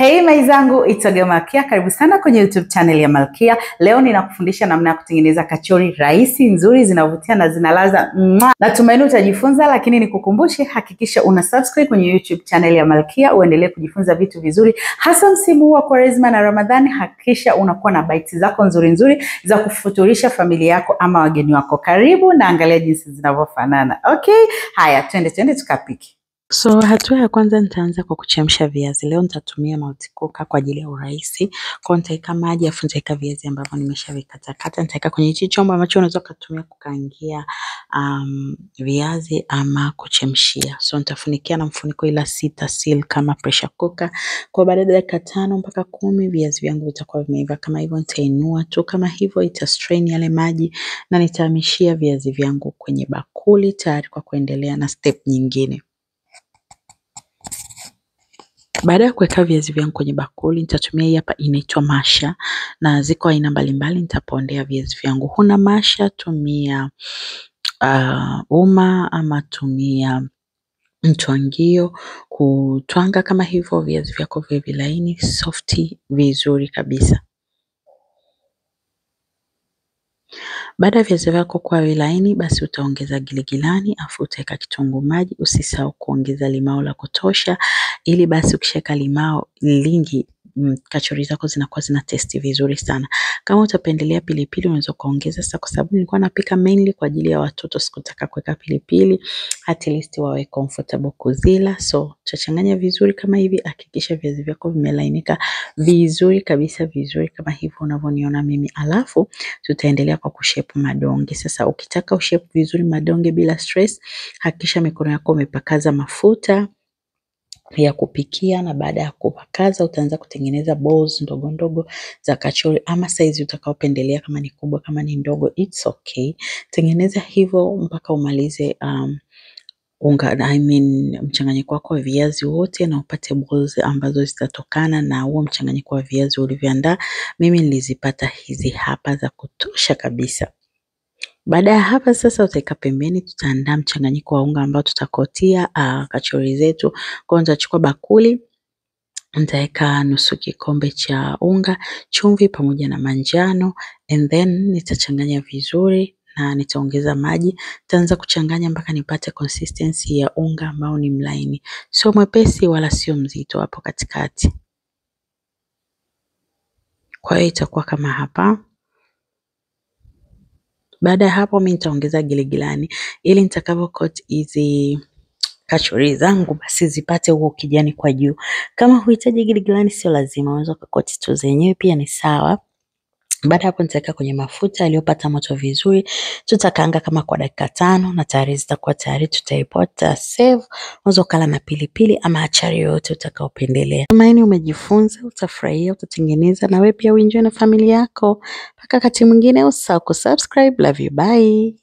Hey maizangu, it's Malkia. Karibu sana kwenye YouTube channel ya Malkia. Leo ninakufundisha namna ya kutengeneza kachori rahisi, nzuri, zinavutia na zinalaza. Natumaini utajifunza, lakini nikukumbushe, hakikisha una subscribe kwenye YouTube channel ya Malkia uendelee kujifunza vitu vizuri, hasa msimu wa Kwaresma na Ramadhani. Hakikisha unakuwa na bites zako nzuri nzuri za kufuturisha familia yako ama wageni wako. Karibu na angalia jinsi zinavyofanana. Okay, haya twende tukapike. So hatua ya kwanza nitaanza kwa kuchemsha viazi. Leo nitatumia multi cooker kwa ajili ya urahisi. Kwa nitaweka maji afu nitaweka viazi ambavyo nimeshavikatakata. Nitaweka kwenye hichi chombo ambacho unaweza kutumia kukaangia viazi ama kuchemshia. So nitafunikia na mfuniko ila sita seal kama pressure cooker. Kwa baada ya dakika 5 mpaka 10 viazi vyangu vitakuwa vimeiva. Kama hivyo nitainua tu kama hivyo, ita strain yale maji na nitahamishia viazi vyangu kwenye bakuli tayari kwa kuendelea na step nyingine. Baada ya kuweka viazi vyangu kwenye bakuli, nitatumia hii hapa inaitwa masha na ziko aina mbalimbali. Nitapondea viazi vyangu. Huna masha, tumia uma ama tumia mtwangio kutwanga kama hivyo, viazi vyako viwe vilaini, softi vizuri kabisa. Baada ya viazi vyako kuwa vilaini, basi utaongeza giligilani afu utaweka kitunguu maji. Usisahau kuongeza limao la kutosha, ili basi ukishaweka limao lingi kachori zako zinakuwa zina testi vizuri sana. Kama utapendelea pilipili unaweza kuongeza. Sasa kwa sababu nilikuwa napika mainly kwa ajili ya watoto, sikutaka kuweka pilipili, at least wawe comfortable kuzila. So chachanganya vizuri kama hivi, hakikisha viazi vyako vimelainika vizuri kabisa, vizuri kama hivyo unavyoniona mimi. Alafu tutaendelea kwa kushape madonge. Sasa ukitaka ushape vizuri madonge bila stress, hakikisha mikono yako umepakaza mafuta ya kupikia, na baada ya kupakaza utaanza kutengeneza balls ndogo ndogo za kachori ama size utakayopendelea, kama ni kubwa kama ni ndogo, it's okay. Tengeneza hivyo mpaka umalize unga, mchanganyiko wako wa viazi wote, na upate balls ambazo zitatokana na huo mchanganyiko wa viazi ulivyoandaa. Mimi nilizipata hizi hapa za kutosha kabisa. Baada ya hapa sasa utaweka pembeni, tutaandaa mchanganyiko wa unga ambao tutakotia kachori zetu. Kwa nitachukua bakuli, nitaweka nusu kikombe cha unga, chumvi pamoja na manjano, and then nitachanganya vizuri na nitaongeza maji. Nitaanza kuchanganya mpaka nipate consistency ya unga ambao ni mlaini, sio mwepesi wala sio mzito, hapo katikati. Kwa hiyo itakuwa kama hapa. Baada ya hapo mimi nitaongeza giligilani ili nitakavyo coat hizi kachori zangu basi zipate huo kijani kwa juu. Kama huhitaji giligilani sio lazima, unaweza kukoti tu zenyewe pia ni sawa. Baada hapo nitaweka kwenye mafuta yaliyopata moto vizuri. Tutakaanga kama kwa dakika 5 na tayari zitakuwa tayari. Tutaipota save. Unaweza kula na pilipili ama achari yoyote utakayopendelea. Tumaini umejifunza, utafurahia, utatengeneza na wewe pia uenjoy na familia yako. Mpaka wakati mwingine, usisahau kusubscribe. Love you, bye.